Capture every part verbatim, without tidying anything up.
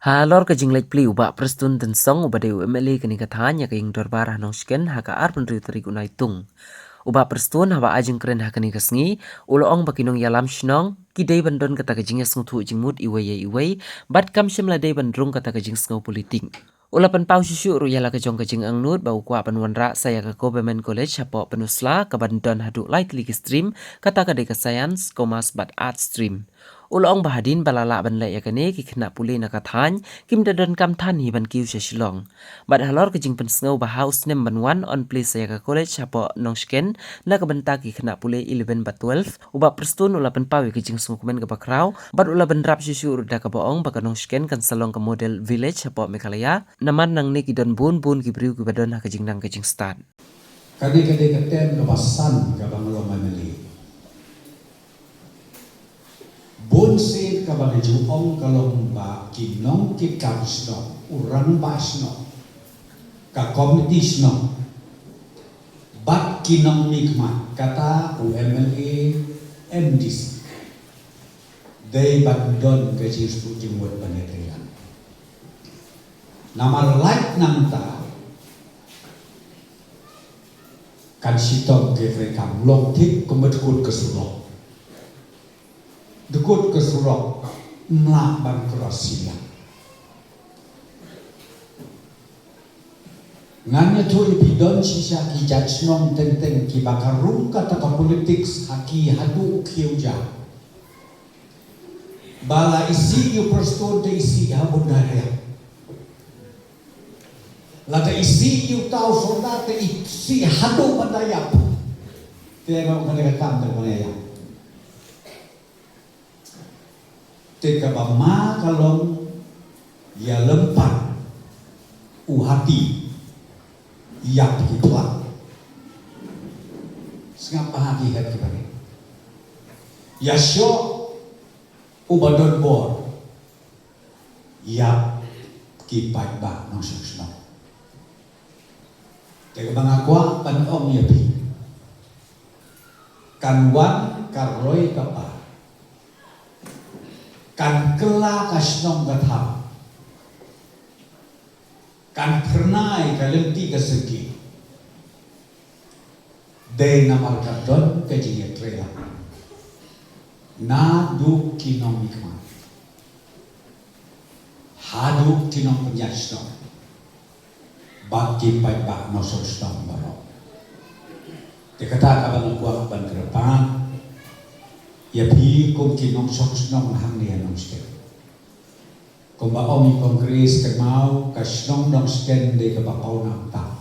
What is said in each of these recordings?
Halor ka jingleit plie u Bah Prestone Tynsong uba dei u M L A kane ka thaiñ ïa ka ïing dorbar ha Nongshken ha ka arphew hynriew tarik u Naitung. U Bah Prestone haba ai jingkren ha kane ka sngi, u la ong ba ki nongïalam shnong ki dei ban don kata ka jingïasngewthuh jingmut iwei ïa iwei, bad kam shym la dei ban rung kata ka jingsngew politik. U la pynpaw shuh shuh ruh ïa la ka jong ka jingangnud ba u kwah ban wanrah sa ïa ka Government College hapoh Pynursla kaban don haduh lai tylli ki stream, kata ka dei ka Science, Commerce bad Arts stream. U la ong ba hadien ba la lah ban leh ïa kane, ki khynnah pule na ka thaiñ kim da donkam than hi ban kiew sha Shillong. Bad halor ka jingpynsngew ba ha u snem ban wan yn plie sa ïa ka college hapoh Nongshken na ka bynta ki khynnah pule eleven bad twelve, u Bah Prestone u la pynpaw ïa ka jingsngewkmen kaba khraw bad u la bynrap shuh shuh ruh da kaba ong ba ka Nongshken kan sa long ka model village hapoh Meghalaya. Namar nangne ki don bun bun ki briew kiba don ha ka jingnang ka jingstad. Kane ka dei ka term kaba san kaba nga long M L A. Bun sien kaba nga ju ong ka long ba ki nongkitkam shnong, u rangbah shnong, ka komiti shnong, bad ki nongmihkhmat, kata u M L A M D C, dei ban don ka jingsngewthuh jingmut ban ïatreilang. Namar lait nangta kan shitom ki treikam, long thik kumba dkut ka surok. Dkut ka surok, ym lah ban cross shiliang. Ngan ïathuh ïa phi, don shisha ki jait shnong teng teng kiba ka rung kata ka politics ha ki haduh khiew ja. Ba la isih ïa u Prestone te isih ha bun dariat. Lada isih ïa uta u sordar te isih haduh ban da ïap. Te nga ong kane ka kam te ban ïap. Te kaba ma ka long ïalympat u hati ïap ki phlang. Sngap ba ha ki hep ki bangeit. Ïashoh uba don bor ïap ki paidbah nongshong shnong. Te kaba nga kwah ban ong ïa phi, kan wan ka roi ka par, kan kylla ka shnong ka thaw, kan phyrnai ka lynti ka syrki. Dei namar ka don ka jingïatreilang naduh ki nongmihkhmat haduh ki nongpynïaid shnong bad ki paidbah nongshong shnong baroh. Te kata kaba nga kwah ban kyrpad ïa phi kum ki nongshong shnong hangne ha Nongshken. Kumba ong i Kong Chris, kynmaw ka shnong Nongshken dei kaba paw nam tam.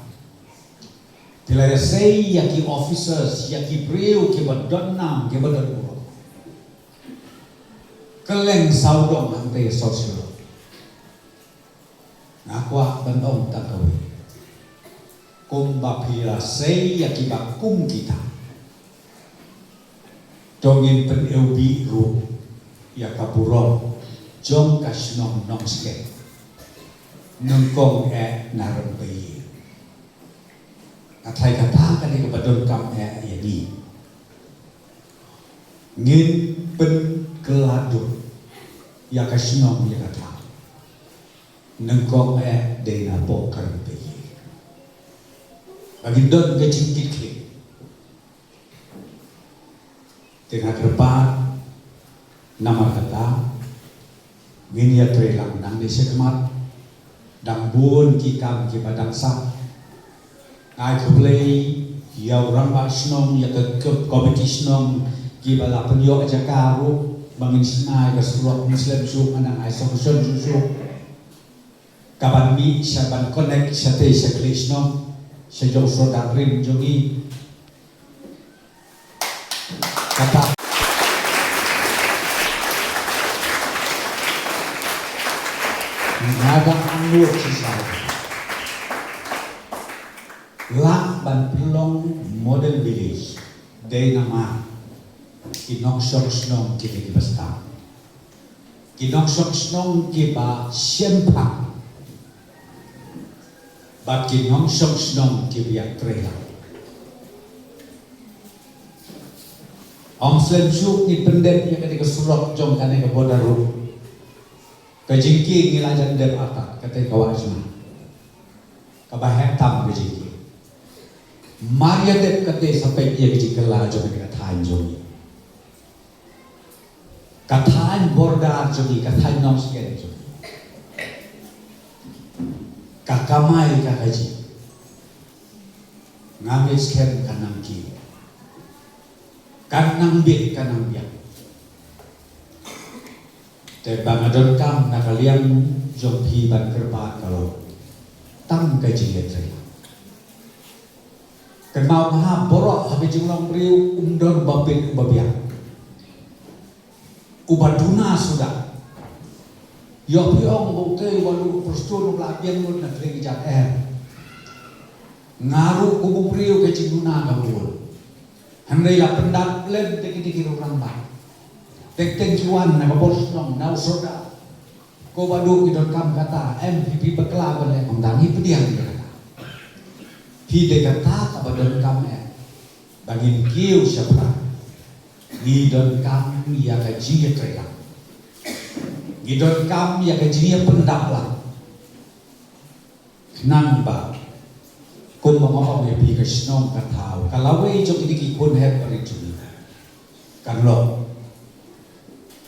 Phi la ïasei ïa ki officers, ïa ki briew kiba don nam, kiba don burom. Kylleng sawdong hangta ïa South Shillong. Nga kwah ban ong tang kawei. Kumba phi la sei ïa kiba kum kita, to ngin pynewbih ruh ïa ka burom jong ka shnong Nongshken. Nyngkong eh na Rympei. Nga tharai kata ka dei kaba donkam eh ïa ngi. Ngin pynkylla dur ïa ka shnong ïa ka thaw. Nyngkong eh dei na Pokharpei. Ba ngin don ka jingkitkhlieh. Te nga kyrpad namar kata ngin ïatreilang nangne shakhmat. Dang bun ki kam kiba dang sah. Nga ai khublei ïa u rangbah shnong, ïa ka komiti shnong kiba la pynïoh jaka ruh ba ngin shna ïa ka surok. Ngin slem shuh, nga nang ai suggestion shuh shuh kaban mih sha, ban connect shatei sha Khlieh Shnong, sha jong sordar rim jong ngi. Kata nga dang angnud shisha. Lah ban pynlong model village dei namar ki nongshong shnong ki dei kiba stad, ki nongshong shnong kiba shemphang, bad ki nongshong shnong kiba ïatreilang. Ym slem shuh ngin pyndep ïa kane ka surok jong kane ka border ruh. Ka jingkieng ngi la jan dep artat, kata ka wah jong nga. Kaba heh tam ka jingkieng. Mar ïa dep kata sa peit ïa ka jingkylla jong ka thaiñ jong ngi. Ka thaiñ border jong ngi, ka thaiñ Nongshken jong ngi. Ka kamai ka kajih. Nga ngeit skhem kan nang kieng. Kan nang bit, kan nang biang. Te ba nga donkam na ka liang jong phi ban kyrpad ka long tang ka jingïatreilang. Kynmaw, ha baroh ha ka jinglong briew ym don uba bit uba biang, uba duna suda. Ïoh phi ong ba utai uba luh Prestone u la biang lut na pdeng jar, em. Nga ruh kum u briew ka jingduna ka bun. Hynrei la pyndap lem te ki dei ki rong rangbah. Teng teng ki wan na ka bor shnong, na u sordar. Ko Bah Duh, ngi donkam kata, em, phi, phi bakla ban leh, ym dang, ngi pdiang ïa kata. Phi dei kata kaba donkam, em. Ba ngin kiew shaphrang. Ngi donkam ïa ka jingïatreilang. Ngi donkam ïa ka jingïapyndap lang. Khnang ba kumba nga ong ïa phi, ka shnong ka thaw, ka lawei jong kine ki khun hep barit jong ngi kan long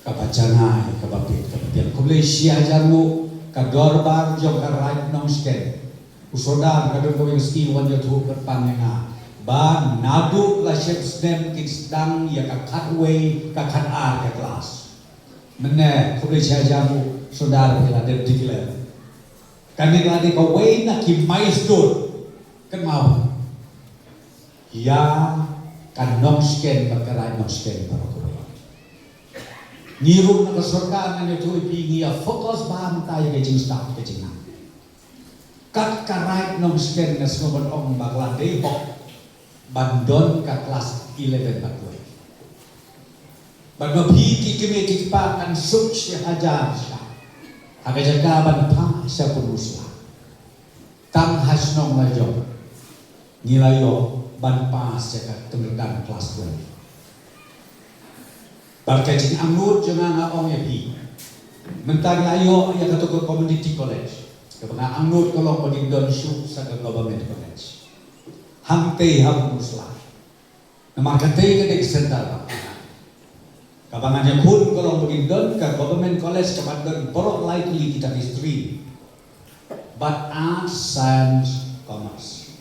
kaba janai, kaba bit, kaba biang. Khublei shihajar nguh, ka dorbar jong ka Raid Nongshken, u sordar ka don kawei ka sngi u wan ïathuh kyrpang ïa nga ba naduh la shiphew snem kin sdang ïa ka khatwei, ka khatar ka klas. Mynne khublei shihajar nguh sordar, phi la dep declare. Kane ka la dei kawei na ki milestone. Kynmaw ïa ka Nongshken bad ka Raid Nongshken baroh kawei. Ngi ruh na ka sorkar ngan ïathuh ïa phi, ngi ïa focus bha mynta ïa ka jingstad ka jingnang. Kat ka Raid Nongshken nga sngew ban ong ba ka la dei hok ban don ka klas eleven bad twelve. Bad ma phi ki kmie ki kpa kan suk shihajar sha ha ka jaka ban phah sha Pynursla. Tang ha shnong la jong ngi la ïoh ban pass ïa ka kyrdan klas twelve. Bad ka jingangnud jong nga, nga ong ïa phi, mynta ngi la ïoh ïa kato ka community college. Kaba nga angnud ka long ba ngin don shuh sa ka government college hangtei ha Pynursla. Namar katei ka dei ka center ba, kaba ngan ïakhun ka long ba ngin don ka government college kaba don baroh lai tylli kita ki stream, bad arts, science, commerce.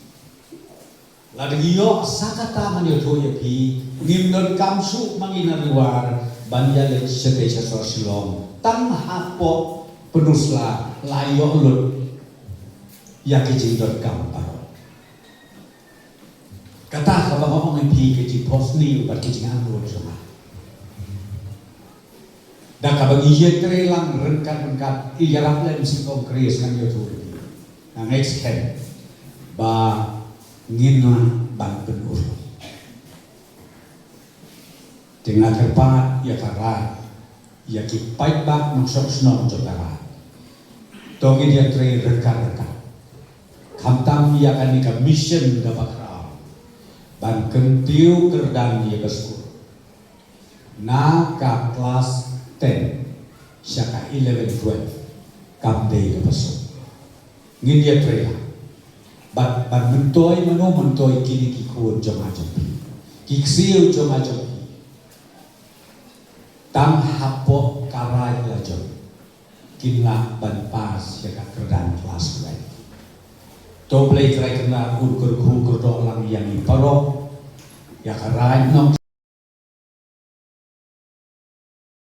Lada ngi ïoh sa kata, ngan ïathuh ïa phi, ngim donkam shuh ma ngi na Ri War ban ïaleit shatei sha sor Shillong. Tang hapoh Pynursla la ïoh lut ïa ki jingdonkam baroh. Kata kaba nga ong ïa phi, ka jingphohsniew bad ka jingangnud jong nga. Da kaba ngi ïatreilang ryngkat ryngkat, ïarap lem sha Congress, ngan ïathuh ïa phi, nga ngeit skhem ba ngin lah ban pynurlong. Te nga kyrpad ïa ka Raid, ïa ki paidbah nongshong shnong jong ka Raid, to ngin ïatrei ryngkat ryngkat. Khamtam ïa kane ka mission kaba khraw ban kyntiew kyrdan ïa ka skul na ka klas ten sha ka eleven twelve kam dei kaba suk. Ngin ïatrei lang bad ban myntoi mano myntoi kine ki khun jong nga jong phi, ki ksiew jong nga jong phi, tang hapoh ka Raid la jong kin lah ban pass ïa ka kyrdan klas twelve. To Blei Trai Kynrad un kyrkhu kyrdoh lang ïa ngi baroh, ïa ka Raid Nong